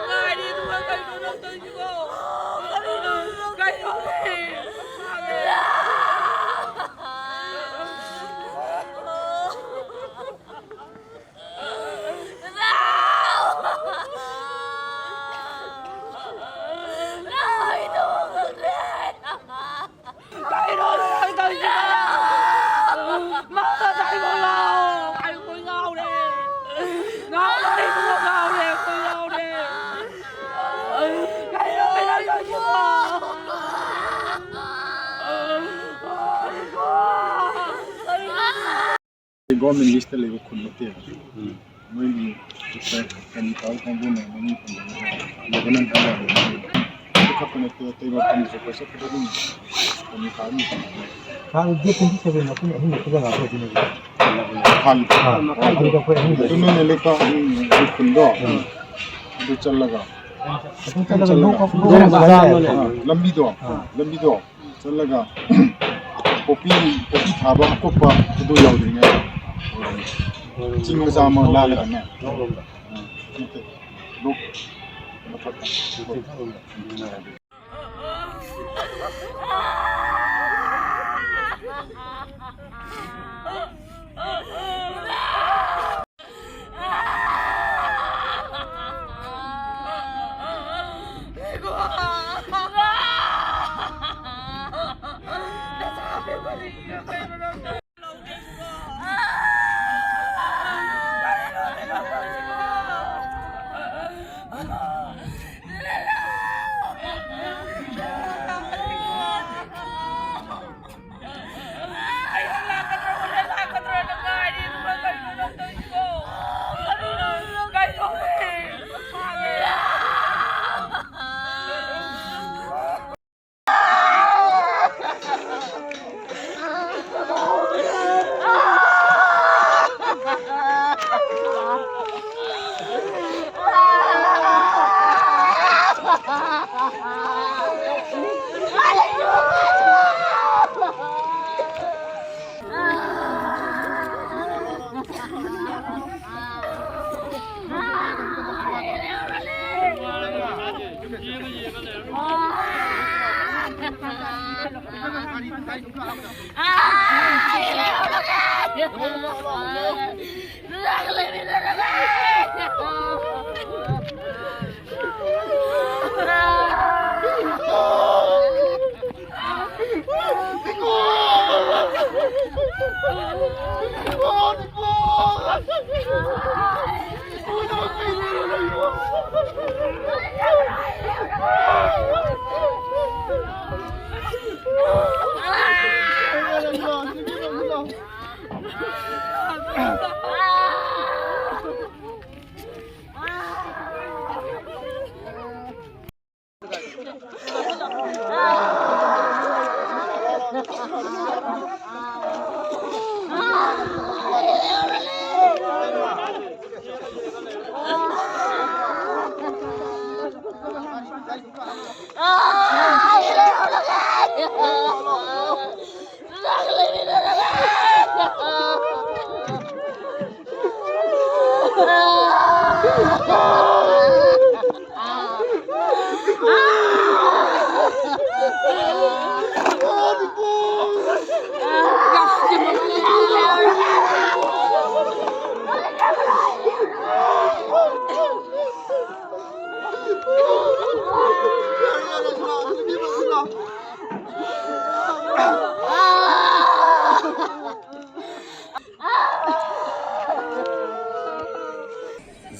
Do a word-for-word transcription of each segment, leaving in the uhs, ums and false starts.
ꯉꯥꯏꯔꯤ, ꯑꯗꯨꯒ ꯀꯩꯅꯣ ꯅꯪ ꯇꯧꯔꯤꯁꯤꯕꯣ? ꯀꯩꯅꯣ? ꯀꯩꯅꯣ ꯅꯪ ꯇꯧꯔꯤꯁꯤꯕꯣ? ꯃꯥ ꯉꯁꯥꯏ ꯐꯥꯎ ꯂꯥꯎ꯫ ꯑꯩꯈꯣꯏ ꯉꯥꯎꯔꯦ꯫ ꯉꯥꯎꯔꯦ, ꯏꯕꯨꯡꯉꯣ, ꯉꯥꯎꯔꯦ, ꯑꯩꯈꯣꯏ ꯉꯥꯎꯔꯦ꯫ ꯀꯩꯅꯣ ꯅꯪ ꯇꯧꯔꯤꯁꯤꯕꯣ? ꯒꯣꯔꯃꯦꯟ ꯂꯤꯁꯇ ꯂꯩꯕ ꯈꯨꯟ ꯅꯠꯇꯦꯕ꯫ ꯎꯝ꯫ ꯃꯣꯏꯒꯤ ꯀꯩꯅꯣ ꯇꯧ ꯀꯥꯡꯕꯨꯅ ꯃꯃꯤꯡ ꯊꯝꯕꯅꯦ꯫ ꯒꯣꯕꯔꯅꯦꯟꯁ ꯍꯥꯏꯕ ꯑꯗꯨ ꯈꯛꯇ ꯅꯠꯇꯦ, ꯑꯇꯩ ꯃꯐꯝꯗꯁꯨ ꯑꯩꯈꯣꯏ ꯆꯠꯄꯗ ꯑꯗꯨꯝ ꯀꯩꯅꯣ ꯇꯧꯔꯤ꯫ ꯍꯥꯟꯅ ꯗꯦꯠ twenty seven ꯑꯩꯈꯣꯏ ꯑꯍꯤꯡ ꯂꯦꯛꯄ ꯖꯒꯥꯗꯣ ꯑꯣꯏꯗꯣꯏꯅꯦꯕ꯫ ꯍꯥꯟꯅ ꯑꯥ, ꯑꯗꯨꯗ ꯑꯩꯈꯣꯏ ꯑꯍꯤꯡ ꯑꯗꯨ ꯂꯦꯛꯄ꯫ ꯅꯣꯏꯅ ꯂꯦꯛꯄ ꯑꯗꯨ ꯈꯨꯟꯗꯣ, ꯎꯝ꯫ ꯑꯗꯨ ꯆꯠꯂꯒ ꯑꯗꯨ ꯆꯠꯂꯒ ꯆꯠꯂꯒ ꯂꯣꯛ-, ꯂꯣꯛ-, ꯂꯣꯛ-, ꯂꯣꯛ-, ꯑꯥ, ꯂꯝꯕꯤꯗꯣ, ꯑꯥ꯫ ꯂꯝꯕꯤꯗꯣ ꯆꯠꯂꯒ ꯄꯣꯄꯤ, ꯄꯣꯄꯤ ꯊꯥꯕ ꯑꯀꯨꯞꯄ ꯑꯗꯨ ꯌꯧꯗ꯭ꯔꯤꯉꯩꯗ ꯆꯤꯡ ꯃꯆꯥ ꯑꯃ ꯂꯥꯜꯂꯒꯅꯦ꯫ ꯑ, ꯅꯠꯇꯦ, ꯂꯣꯛ ꯃꯊꯛꯇ꯫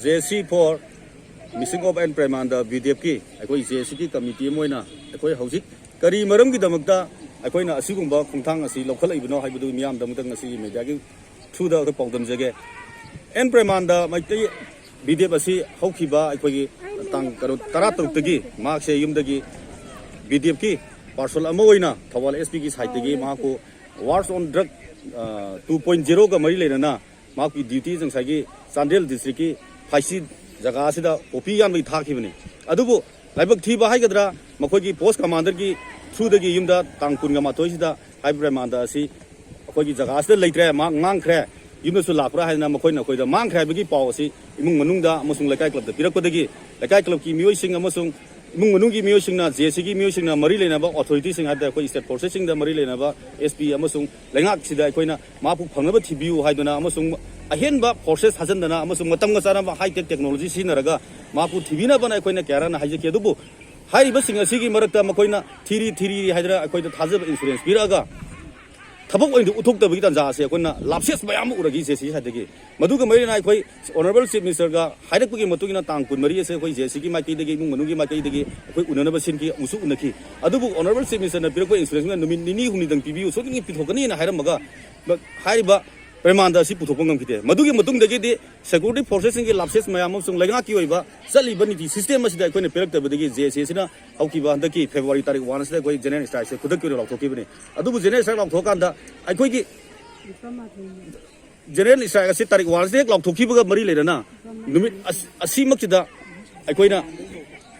J C for Missing of N Premanda B D F ꯀꯤ ꯑꯩꯈꯣꯏ J C ꯀꯤ ꯀꯃꯤꯇꯤ ꯑꯃ ꯑꯣꯏꯅ ꯑꯩꯈꯣꯏ ꯍꯧꯖꯤꯛ ꯀꯔꯤ ꯃꯔꯝꯒꯤꯗꯃꯛꯇ ꯑꯩꯈꯣꯏꯅ ꯑꯁꯤꯒꯨꯝꯕ ꯈꯣꯡꯊꯥꯡ ꯑꯁꯤ ꯂꯧꯈꯠꯂꯛꯏꯕꯅꯣ ꯍꯥꯏꯕꯗꯨ ꯃꯤꯌꯥꯝꯗꯃꯛꯇ ꯉꯁꯤꯒꯤ ꯃꯦꯗꯤꯌꯥꯒꯤ ꯊ꯭ꯔꯨꯗ ꯑꯩꯈꯣꯏ ꯄꯥꯎꯗꯝꯖꯒꯦ꯫ N Premananda Meitei B D F ꯑꯁꯤ ꯍꯧꯈꯤꯕ ꯑꯩꯈꯣꯏꯒꯤ ꯇꯥꯡ ꯀꯩꯅꯣ ꯇꯔꯥꯇꯔꯨꯛꯇꯒꯤ ꯃꯍꯥꯛꯁꯦ ꯌꯨꯝꯗꯒꯤ ꯕꯤ ꯗꯤ ꯑꯦꯐꯀꯤ ꯄꯥꯔꯁꯣꯜ ꯑꯃ ꯑꯣꯏꯅ ꯊꯧꯕꯥꯜ ꯑꯦꯁ ꯄꯤꯒꯤ ꯁꯥꯏꯠꯇꯒꯤ ꯃꯍꯥꯛꯄꯨ ꯋꯥꯔꯁ ꯑꯣꯟ ꯗ꯭ꯔꯒ ꯇꯨ ꯄꯣꯏꯟ ꯖꯤꯔꯣꯒ ꯃꯔꯤ ꯂꯩꯅꯅ ꯃꯍꯥꯛꯀꯤ ꯗ꯭ꯌꯨꯇꯤ ꯉꯁꯥꯏꯒꯤ ꯆꯥꯟꯗꯦꯜ ꯗꯤꯁꯇ꯭ꯔꯤꯛꯀꯤ ꯐꯥꯏꯁꯤ ꯖꯒꯥ ꯑꯁꯤꯗ ꯄꯣꯄꯤ ꯌꯥꯟꯕꯒꯤ ꯊꯥꯈꯤꯕꯅꯤ꯫ ꯑꯗꯨꯕꯨ ꯂꯥꯏꯕꯛ ꯊꯤꯕ ꯍꯥꯏꯒꯗ꯭ꯔꯥ, ꯃꯈꯣꯏꯒꯤ ꯄꯣꯁ ꯀꯃꯥꯟꯗꯔꯒꯤ ꯊ꯭ꯔꯨꯗꯒꯤ ꯌꯨꯝꯗ ꯇꯥꯡ ꯀꯨꯟꯒ ꯃꯥꯊꯣꯏꯁꯤꯗ ꯍꯥꯏꯔꯤꯕ ꯄ꯭ꯔꯦꯃꯥꯟꯗ ꯑꯁꯤ ꯑꯩꯈꯣꯏꯒꯤ ꯖꯒꯥ ꯑꯁꯤꯗ ꯂꯩꯇ꯭ꯔꯦ, ꯃꯍꯥꯛ ꯃꯥꯡꯈ꯭ꯔꯦ, ꯌꯨꯝꯗꯁꯨ ꯂꯥꯛꯄ꯭ꯔꯥ ꯍꯥꯏꯗꯅ ꯃꯈꯣꯏꯅ ꯑꯩꯈꯣꯏꯗ ꯃꯥꯡꯈ꯭ꯔꯦ ꯍꯥꯏꯕꯒꯤ ꯄꯥꯎ ꯑꯁꯤ ꯏꯃꯨꯡ ꯃꯅꯨꯡꯗ ꯑꯃꯁꯨꯡ ꯂꯩꯀꯥꯏ ꯀ꯭ꯂꯕꯇ ꯄꯤꯔꯛꯄꯗꯒꯤ ꯂꯩꯀꯥꯏ ꯀ꯭ꯂꯕꯀꯤ ꯃꯤꯑꯣꯏꯁꯤꯡ ꯑꯃꯁꯨꯡ ꯏꯃꯨꯡ ꯃꯅꯨꯡꯒꯤ ꯃꯤꯑꯣꯏꯁꯤꯡꯅ, ꯖꯦ ꯑꯦꯁ ꯁꯤꯒꯤ ꯃꯤꯑꯣꯏꯁꯤꯡꯅ, ꯃꯔꯤ ꯂꯩꯅꯕ ꯑꯣꯊꯣꯔꯤꯇꯤꯁꯤꯡ ꯍꯥꯏꯕ ꯇꯥꯔꯦ, ꯑꯩꯈꯣꯏ ꯁ꯭ꯇꯦꯠ ꯐꯣꯔꯁꯦꯁꯁꯤꯡꯗ ꯃꯔꯤ ꯂꯩꯅꯕ ꯑꯦꯁ ꯄꯤ ꯑꯃꯁꯨꯡ ꯂꯩꯉꯥꯛꯁꯤꯗ ꯑꯩꯈꯣꯏꯅ ꯃꯍꯥꯛꯄꯨ ꯐꯪꯅꯕ ꯊꯤꯕꯤꯌꯨ ꯍꯥꯏꯗꯨꯅ ꯑꯃꯁꯨꯡ ꯑꯍꯦꯟꯕ ꯐꯣꯔꯁꯦꯁ ꯊꯥꯖꯤꯟꯗꯅ ꯑꯃꯁꯨꯡ ꯃꯇꯝꯒ ꯆꯥꯟꯅꯕ ꯍꯥꯏ ꯇꯦꯛ ꯇꯦꯛꯅꯣꯂꯣꯖꯤ ꯁꯤꯖꯤꯟꯅꯔꯒ ꯃꯍꯥꯛꯄꯨ ꯊꯤꯕꯤꯅꯕꯅ ꯑꯩꯈꯣꯏꯅ ꯀꯌꯥꯔꯛꯅ ꯍꯥꯏꯖꯈꯤ꯫ ꯑꯗꯨꯕꯨ ꯍꯥꯏꯔꯤꯕꯁꯤꯡ ꯑꯁꯤꯒꯤ ꯃꯔꯛꯇ ꯃꯈꯣꯏꯅ ꯊꯤꯔꯤ ꯊꯤꯔꯤ ꯍꯥꯏꯗꯅ ꯑꯩꯈꯣꯏꯗ ꯊꯥꯖꯕ ꯏꯟꯁꯨꯔꯦꯟꯁ ꯄꯤꯔꯛꯑꯒ ꯊꯕꯛ ꯑꯣꯏꯅ ꯎꯠꯊꯣꯛꯇꯕꯒꯤ ꯇꯥꯟꯖꯥ ꯑꯁꯦ ꯑꯩꯈꯣꯏꯅ ꯂꯥꯞꯁꯦꯁ ꯃꯌꯥꯝ ꯑꯃ ꯎꯔꯛꯏ ꯖꯦ ꯑꯦꯁ ꯁꯤ ꯁꯥꯏꯠꯇꯒꯤ꯫ ꯃꯗꯨꯒ ꯃꯔꯤ ꯂꯩꯅꯅ ꯑꯩꯈꯣꯏ ꯑꯣꯅꯔꯦꯕꯜ ꯆꯤꯐ ꯃꯤꯅꯤꯁꯇꯔꯒ ꯍꯥꯏꯔꯛꯄꯒꯤ ꯃꯇꯨꯡ ꯏꯟꯅ ꯇꯥꯡ ꯀꯨꯟꯃꯔꯤ ꯑꯁꯦ ꯑꯩꯈꯣꯏ ꯖꯦ ꯑꯦꯁ ꯁꯤꯒꯤ ꯃꯥꯏꯀꯩꯗꯒꯤ, ꯏꯃꯨꯡ ꯃꯅꯨꯡꯒꯤ ꯃꯥꯏꯀꯩꯗꯒꯤ ꯑꯩꯈꯣꯏ ꯎꯅꯅꯕ ꯁꯤꯟꯈꯤ, ꯑꯃꯨꯛꯁꯨ ꯎꯅꯈꯤ꯫ ꯑꯗꯨꯕꯨ ꯑꯣꯅꯔꯦꯕꯜ ꯆꯤꯐ ꯃꯤꯅꯤꯁꯇꯔꯅ ꯄꯤꯔꯛꯄ ꯏꯟꯁꯨꯔꯦꯟꯁꯅ ꯅꯨꯃꯤꯠ ꯅꯤꯅꯤ ꯍꯨꯝꯅꯤꯗꯪ ꯄꯤꯕꯤꯌꯨ, ꯁꯣꯏꯗꯅ ꯄꯤꯊꯣꯛꯀꯅꯤꯅ ꯍꯥꯏꯔꯝꯃꯒ ꯍꯥꯏꯔꯤꯕ ꯄ꯭ꯔꯃꯥꯟꯗ ꯑꯁꯤ ꯄꯨꯊꯣꯛꯄ ꯉꯝꯈꯤꯗꯦ꯫ ꯃꯗꯨꯒꯤ ꯃꯇꯨꯡꯗꯒꯤꯗꯤ ꯁꯦꯀ꯭ꯌꯨꯔꯤꯇꯤ ꯐꯣꯔꯁꯦꯁꯁꯤꯡꯒꯤ ꯂꯥꯞꯁꯦꯁ ꯃꯌꯥꯝ ꯑꯃꯁꯨꯡ ꯂꯩꯉꯥꯛꯀꯤ ꯑꯣꯏꯕ ꯆꯠꯂꯤꯕ ꯅꯤꯇꯤ ꯁꯤꯁꯇꯦꯝ ꯑꯁꯤꯗ ꯑꯩꯈꯣꯏꯅ ꯄꯤꯔꯛꯇꯕꯗꯒꯤ ꯖꯦ ꯑꯦꯁ ꯁꯤ ꯑꯁꯤꯅ ꯍꯧꯈꯤꯕ ꯍꯟꯗꯛꯀꯤ ꯐꯦꯕ꯭ꯔꯨꯋꯥꯔꯤ ꯇꯥꯔꯤꯛ ꯋꯥꯟ ꯑꯁꯤꯗ ꯑꯩꯈꯣꯏ ꯖꯦꯅꯔꯦꯜ ꯁ꯭ꯇ꯭ꯔꯥꯏꯛꯁꯦ ꯈꯨꯗꯛꯀꯤ ꯑꯣꯏꯅ ꯂꯥꯎꯊꯣꯛꯈꯤꯕꯅꯤ꯫ ꯑꯗꯨꯕꯨ ꯖꯦꯅꯔꯦꯜ ꯁ꯭ꯇ꯭ꯔꯥꯏꯛ ꯂꯥꯎꯊꯣꯛꯑꯀꯥꯟꯗ ꯑꯩꯈꯣꯏꯒꯤ ꯖꯦꯅꯔꯦꯜ ꯁ꯭ꯇ꯭ꯔꯥꯏꯛ ꯑꯁꯤ ꯇꯥꯔꯤꯛ ꯋꯥꯟꯁꯤꯗ ꯍꯦꯛ ꯂꯥꯎꯊꯣꯛꯈꯤꯕꯒ ꯃꯔꯤ ꯂꯩꯅꯅ ꯅꯨꯃꯤꯠ ꯑꯁ-, ꯑꯁꯤꯃꯛꯁꯤꯗ ꯑꯩꯈꯣꯏꯅ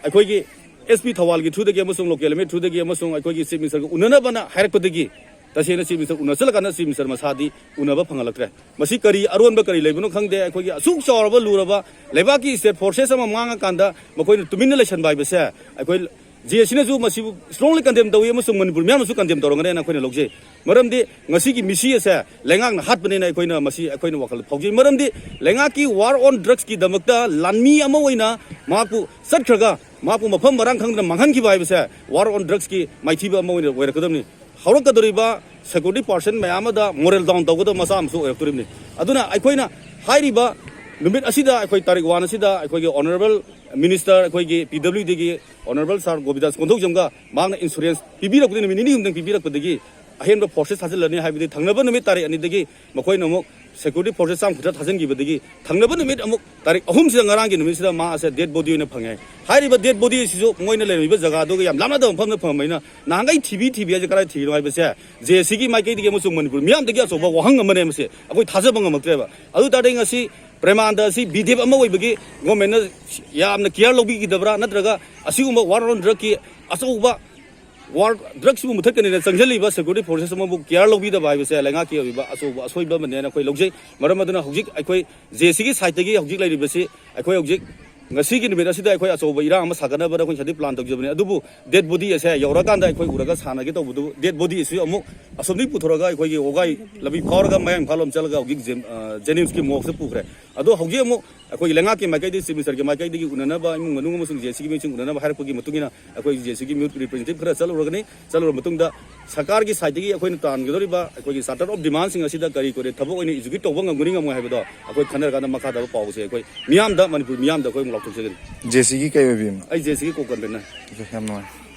ꯑꯩꯈꯣꯏꯒꯤ ꯑꯦꯁ ꯄꯤ ꯊꯧꯕꯥꯜꯒꯤ ꯊ꯭ꯔꯨꯗꯒꯤ ꯑꯃꯁꯨꯡ ꯂꯣꯀꯦꯜ ꯑꯦꯝ ꯑꯦ ꯊ꯭ꯔꯨꯗꯒꯤ ꯑꯃꯁꯨꯡ ꯑꯩꯈꯣꯏꯒꯤ ꯆꯤꯐ ꯃꯤꯅꯤꯁꯇꯔꯒ ꯎꯅꯅꯕꯅ ꯍꯥꯏꯔꯛꯄꯗꯒꯤ ꯇꯁꯦꯡꯅ ꯆꯤꯐ ꯃꯤꯅꯤꯁꯇꯔ ꯎꯅ ꯆꯠꯂꯀꯥꯟꯗ ꯆꯤꯐ ꯃꯤꯅꯤꯁꯇꯔ ꯃꯁꯥꯗꯤ ꯎꯅꯕ ꯐꯪꯍꯜꯂꯛꯇ꯭ꯔꯦ꯫ ꯃꯁꯤ ꯀꯔꯤ ꯑꯔꯣꯟꯕ ꯀꯔꯤ ꯂꯩꯕꯅꯣ ꯈꯪꯗꯦ꯫ ꯑꯩꯈꯣꯏꯒꯤ ꯑꯁꯨꯛ ꯆꯥꯎꯔꯕ ꯂꯨꯔꯕ ꯂꯩꯕꯥꯛꯀꯤ ꯁ꯭ꯇꯦꯠ ꯐꯣꯔꯁꯦꯁ ꯑꯃ ꯃꯥꯡꯉꯀꯥꯟꯗ ꯃꯈꯣꯏꯅ ꯇꯨꯃꯤꯟꯅ ꯂꯩꯁꯟꯕ ꯍꯥꯏꯕꯁꯦ ꯑꯩꯈꯣꯏ ꯖꯦ ꯑꯦꯁ ꯁꯤꯅꯁꯨ ꯃꯁꯤꯕꯨ strongly condemn ꯇꯧꯏ ꯑꯃꯁꯨꯡ ꯃꯅꯤꯄꯨꯔ ꯃꯤꯌꯥꯝꯅꯁꯨ condemn ꯇꯧꯔꯝꯒꯅꯦꯅ ꯑꯩꯈꯣꯏꯅ ꯂꯧꯖꯩ꯫ ꯃꯔꯝꯗꯤ ꯉꯁꯤꯒꯤ ꯃꯤꯁꯤ ꯑꯁꯦ ꯂꯩꯉꯥꯛꯅ ꯍꯥꯠꯄꯅꯦꯅ ꯑꯩꯈꯣꯏꯅ ꯃꯁꯤ ꯑꯩꯈꯣꯏꯅ ꯋꯥꯈꯜ ꯐꯥꯎꯖꯩ꯫ ꯃꯔꯝꯗꯤ ꯂꯩꯉꯥꯛꯀꯤ war on drugsꯀꯤꯗꯃꯛꯇ ꯂꯥꯟꯃꯤ ꯑꯃ ꯑꯣꯏꯅ ꯃꯍꯥꯛꯄꯨ ꯆꯠꯈ꯭ꯔꯒ ꯃꯍꯥꯛꯄꯨ ꯃꯐꯝ ꯃꯔꯥꯡ ꯈꯪꯗꯅ ꯃꯥꯡꯍꯟꯈꯤꯕ ꯍꯥꯏꯕꯁꯦ war on drugsꯀꯤ ꯃꯥꯏꯊꯤꯕ ꯑꯃ ꯑꯣꯏꯅ ꯑꯣꯏꯔꯛꯀꯗꯕꯅꯤ꯫ ꯍꯧꯔꯛꯀꯗꯧꯔꯤꯕ ꯁꯦꯀ꯭ꯌꯨꯔꯤꯇꯤ ꯄꯥꯔꯁꯟ ꯃꯌꯥꯝ ꯑꯃꯗ ꯃꯣꯔꯦꯜ ꯗꯥꯎꯟ ꯇꯧꯒꯗꯕ ꯃꯆꯥꯛ ꯑꯃꯁꯨ ꯑꯣꯏꯔꯛꯇꯣꯔꯤꯕꯅꯤ꯫ ꯑꯗꯨꯅ ꯑꯩꯈꯣꯏꯅ ꯍꯥꯏꯔꯤꯕ ꯅꯨꯃꯤꯠ ꯑꯁꯤꯗ, ꯑꯩꯈꯣꯏ ꯇꯥꯔꯤꯛ ꯋꯥꯟ ꯑꯁꯤꯗ ꯑꯩꯈꯣꯏꯒꯤ ꯑꯣꯅꯔꯦꯕꯜ ꯃꯤꯅꯤꯁꯇꯔ, ꯑꯩꯈꯣꯏꯒꯤ ꯄꯤ ꯗꯕ꯭ꯂꯤꯌꯨ ꯗꯤꯒꯤ ꯑꯣꯅꯔꯦꯕꯜ ꯁꯥꯔ ꯒꯣꯕꯤꯟꯗꯥꯁ ꯀꯣꯟꯊꯧꯖꯝꯒ ꯃꯍꯥꯛꯅ ꯏꯟꯁꯨꯔꯦꯟꯁ ꯄꯤꯕꯤꯔꯛꯄꯗꯒꯤ, ꯅꯨꯃꯤꯠ ꯅꯤꯅꯤ ꯍꯨꯝꯗꯪ ꯄꯤꯕꯤꯔꯛꯄꯗꯒꯤ ꯑꯍꯦꯟꯕ ꯐꯣꯔꯁꯦꯁ ꯊꯥꯖꯤꯜꯂꯅꯤ ꯍꯥꯏꯕꯗꯤ ꯊꯪꯅꯕ ꯅꯨꯃꯤꯠ ꯇꯥꯔꯤꯛ ꯑꯅꯤꯗꯒꯤ ꯃꯈꯣꯏꯅ ꯑꯃꯨꯛ ꯁꯦꯀ꯭ꯌꯨꯔꯤꯇꯤ ꯐꯣꯔꯁꯦꯁ ꯆꯥꯝ ꯀꯨꯟꯊ꯭ꯔꯥ ꯊꯥꯖꯤꯟꯈꯤꯕꯗꯒꯤ ꯊꯪꯅꯕ ꯅꯨꯃꯤꯠ ꯑꯃꯨꯛ ꯇꯥꯔꯤꯛ ꯑꯍꯨꯝꯁꯤꯗ, ꯉꯔꯥꯡꯒꯤ ꯅꯨꯃꯤꯠꯁꯤꯗ ꯃꯥ ꯑꯁꯦ ꯗꯦꯗ ꯕꯣꯗꯤ ꯑꯣꯏꯅ ꯐꯪꯉꯦ꯫ ꯍꯥꯏꯔꯤꯕ ꯗꯦꯗ ꯕꯣꯗꯤ ꯑꯁꯤꯁꯨ ꯃꯣꯏꯅ ꯂꯩꯔꯝꯃꯤꯕ ꯖꯒꯥꯗꯨꯒ ꯌꯥꯝ ꯂꯥꯞꯅꯗꯕ ꯃꯐꯝꯗ ꯐꯪꯉꯝꯕꯅꯤꯅ ꯅꯍꯥꯟꯈꯩ ꯊꯤꯕꯤ ꯊꯤꯕꯤ ꯍꯥꯏꯁꯦ ꯀꯗꯥꯏ ꯊꯤꯔꯤꯅꯣ ꯍꯥꯏꯕꯁꯦ ꯖꯦ ꯑꯦꯁ ꯁꯤꯒꯤ ꯃꯥꯏꯀꯩꯗꯒꯤ ꯑꯃꯁꯨꯡ ꯃꯅꯤꯄꯨꯔ ꯃꯤꯌꯥꯝꯗꯒꯤ ꯑꯆꯧꯕ ꯋꯥꯍꯪ ꯑꯃꯅꯦ ꯃꯁꯤ꯫ ꯑꯩꯈꯣꯏ ꯊꯥꯖꯕ ꯉꯝꯃꯛꯇ꯭ꯔꯦꯕ꯫ ꯑꯗꯨ ꯇꯥꯔꯗꯤ ꯉꯁꯤ ꯄ꯭ꯔꯦꯃꯥꯟꯗ ꯑꯁꯤ ꯕꯤꯗꯦꯕ ꯑꯃ ꯑꯣꯏꯕꯒꯤ ꯒꯣꯔꯃꯦꯟꯅ ꯌꯥꯝꯅ ꯀꯤꯌꯔ ꯂꯧꯕꯤꯈꯤꯗꯕ꯭ꯔꯥ, ꯅꯠꯇ꯭ꯔꯒ ꯑꯁꯤꯒꯨꯝꯕ war on drugꯀꯤ ꯑꯆꯧꯕ war, ꯗ꯭ꯔꯒꯁꯤꯕꯨ ꯃꯨꯊꯠꯀꯅꯤꯅ ꯆꯪꯁꯤꯜꯂꯤꯕ ꯁꯦꯀ꯭ꯌꯨꯔꯤꯇꯤ ꯐꯣꯔꯁꯦꯁ ꯑꯃꯕꯨ ꯀꯤꯌꯔ ꯂꯧꯕꯤꯗꯕ ꯍꯥꯏꯕꯁꯦ ꯂꯩꯉꯥꯛꯀꯤ ꯑꯣꯏꯕ ꯑꯆꯧꯕ ꯑꯁꯣꯏꯕ ꯑꯃꯅꯦꯅ ꯑꯩꯈꯣꯏ ꯂꯧꯖꯩ꯫ ꯃꯔꯝ ꯑꯗꯨꯅ ꯍꯧꯖꯤꯛ ꯑꯩꯈꯣꯏ ꯖꯦ ꯑꯦꯁ ꯁꯤꯒꯤ ꯁꯥꯏꯠꯇꯒꯤ ꯍꯧꯖꯤꯛ ꯂꯩꯔꯤꯕꯁꯤ ꯑꯩꯈꯣꯏ ꯍꯧꯖꯤꯛ ꯉꯁꯤꯒꯤ ꯅꯨꯃꯤꯠ ꯑꯁꯤꯗ ꯑꯩꯈꯣꯏ ꯑꯆꯧꯕ ꯏꯔꯥꯡ ꯑꯃ ꯁꯥꯒꯠꯅꯕꯗ ꯑꯩꯈꯣꯏ ꯉꯁꯥꯏꯗꯩ plan ꯇꯧꯖꯕꯅꯤ꯫ ꯑꯗꯨꯕꯨ dead body ꯑꯁꯦ ꯌꯧꯔꯀꯥꯟꯗ ꯑꯩꯈꯣꯏ ꯎꯔꯒ ꯁꯥꯟꯅꯒꯦ ꯇꯧꯕꯗꯨ, dead body ꯑꯁꯤ ꯑꯃꯨꯛ ꯑꯁꯣꯝꯗꯒꯤ ꯄꯨꯊꯣꯔꯛꯑꯒ ꯑꯩꯈꯣꯏꯒꯤ ꯋꯥꯒꯥꯏ ꯂꯝꯕꯤ ꯐꯥꯎꯔꯒ ꯃꯌꯥꯡ ꯏꯝꯐꯥꯜ ꯂꯣꯝ ꯆꯠꯂꯒ ꯍꯧꯖꯤꯛ ꯖꯦꯝ-, ꯑ, JNIMSꯀꯤ morgueꯁꯦ ꯄꯨꯈ꯭ꯔꯦ꯫ ꯑꯗꯣ ꯍꯧꯖꯤꯛ ꯑꯃꯨꯛ ꯑꯩꯈꯣꯏꯒꯤ ꯂꯩꯉꯥꯛꯀꯤ ꯃꯥꯏꯀꯩꯗꯒꯤ, Chief Ministerꯒꯤ ꯃꯥꯏꯀꯩꯗꯒꯤ ꯎꯅꯅꯕ, ꯏꯃꯨꯡ ꯃꯅꯨꯡ ꯑꯃꯁꯨꯡ JCꯒꯤ ꯃꯤꯑꯣꯏꯁꯤꯡ ꯎꯅꯅꯕ ꯍꯥꯏꯔꯛꯄꯒꯤ ꯃꯇꯨꯡ ꯏꯟꯅ ꯑꯩꯈꯣꯏ JCꯒꯤ ꯃꯤꯍꯨꯠ representative ꯈꯔ ꯆꯠꯂꯨꯔꯒꯅꯤ꯫ ꯆꯠꯂꯨꯔ ꯃꯇꯨꯡꯗ ꯁꯔꯀꯥꯔꯒꯤ sideꯇꯒꯤ ꯑꯩꯈꯣꯏꯅ ꯇꯥꯟꯒꯗꯧꯔꯤꯕ ꯑꯩꯈꯣꯏꯒꯤ Charter of Demandꯁꯤꯡ ꯑꯁꯤꯗ ꯀꯔꯤ ꯀꯔꯤ ꯊꯕꯛ ꯑꯣꯏꯅ execute ꯇꯧꯕ ꯉꯝꯒꯅꯤ ꯉꯝꯃꯣꯏ ꯍꯥꯏꯕꯗꯣ ꯑꯩꯈꯣꯏ ꯈꯟꯅꯔꯀꯥꯟꯗ ꯃꯈꯥ ꯇꯥꯕ ꯄꯥꯎꯁꯦ ꯑꯩꯈꯣꯏ ꯃꯤꯌꯥꯝꯗ, ꯃꯅꯤꯄꯨꯔ ꯃꯤꯌꯥꯝꯗ ꯑꯩꯈꯣꯏ ꯑꯃꯨꯛ ꯂꯥꯎꯊꯣꯛꯆꯒꯅꯤ꯫ JCꯒꯤ ꯀꯩ ꯑꯣꯏꯕꯤꯕꯅꯣ? ꯑꯩ JCꯒꯤ co-convener꯫ ꯌꯥꯝ ꯅꯨꯡꯉꯥꯏ꯫